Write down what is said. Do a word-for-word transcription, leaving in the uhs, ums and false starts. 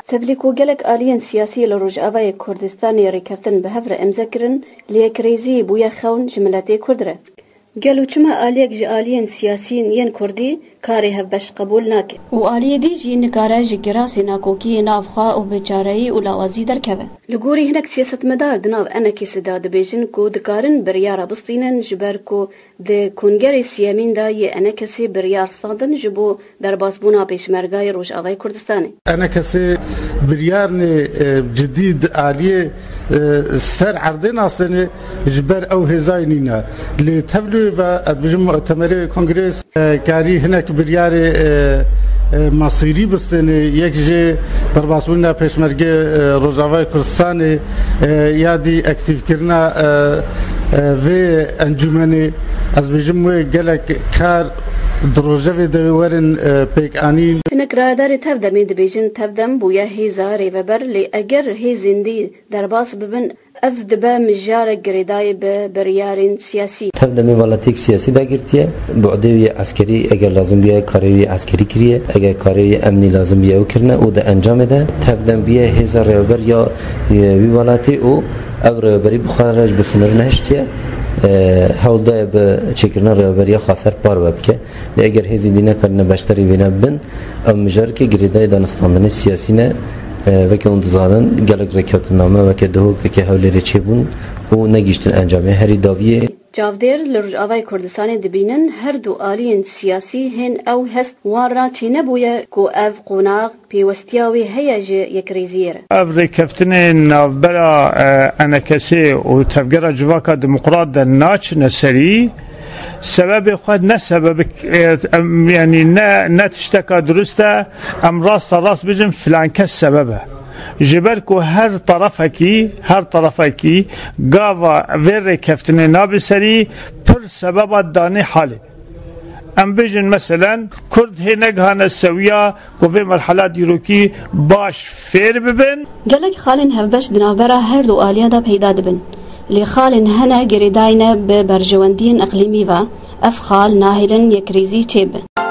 Tevlî ku gelek aliyên siyasî li Rojavayê Kurdistanê rêkeftin bi hev re îmze kirin, lê yekrêzî bûye xewn ji miletê Kurd re. Gelo çima aliyek ji aliyên siyasî yên Kurdî karê hevbeş qebûl nake? Û aliyê dî jî nikare ji kirasê nakokiyê nav xwe û biçareyî û lawazî derkeve. Li gorî hinek siyasetmedar di nav ENKSê de dibêjin ku dikarin biryara bistînin, ji ber ku di kongerê siyemîn de yê ENKSê biryar standin ji bo derbasbûna pêşmergayê Rojavayê Kurdistanê. ENKSê biryarnê, e, cidî di aliyê, e, ser erdê nasêne ji ber ew hêzayê nîne. Lê tevlî wê ve, ez dibêjim, mutemerê kongrê, e, karî hinek biryarê, e, e, masîrî bistêne, yek jê derbasbûna pêşmergê, e, Rojavayê Kurdistanê, e, ya dî aktîvkirina, e, e, vê encûmenê. Ez dibêjim wê gelek kar di rojevê de werin, e, pêk anîn. Hinek rayedarê Tevdemê dibêjin Tevdem bûye hêza rêveber, lê eger hêzên dî derbas bibin, ev dibe mijarek girêdayî bi biryarên siyasî. Tevdemê welatiyek siyasî dagirtiye, bu'dê wî eskerî, eger lazim bûye karê wî eskerî kiriye, eger karê wî emnî lazim bûye ew kirine û di encamê de Tevdem bûye hêza rêveber ya, e, wî welatê û ev rêveberî bi xwe re ji bi sinir nehiştiye, e, hewl daye bi çêkirina rêveberiya xweser parve bike. Lê eger hêzên dî nekarîne beşdarî vêne bibin, ev mijareke girêdayî danistandinê siyasî ne. E, weke hûn dizanin, gelek rêkewtname weke Duhok, weke Hewlêrê çêbûn û negihîştin encamê. Herî dawiyê. Çavdêr li Rojavayê Kurdistanê dibînin her du aliyên siyasî hên ew hest wan re çênebûye ku ev qonax pêwestiya wê heye ji yekrêziyê re. Ev rêkeftinê navbera, e, ENKSê û Tevgera Civaka Demokrat de naçine serî, sebebê xwe ne sebebek, e, em, yanî ne, ne tişteka dirust e, em rasta rast bijin filan kes sebeb e. Ji ber ku her tarafekî, her tarafekî gava vê rêkeftinê nabe serî, pir sebeba danê halê. Em bijin, meselen, Kurd hê negihane sewiya ku vê merhala dîrokî baş fêr bibin. Gelek xalên hevbeş di navbera her du aliya de peyda dibin. Lê xalên hene girêdayî ne bi berjewendiyên iqlîmî ve, ev xal nahêlin yekrêzî çêbin.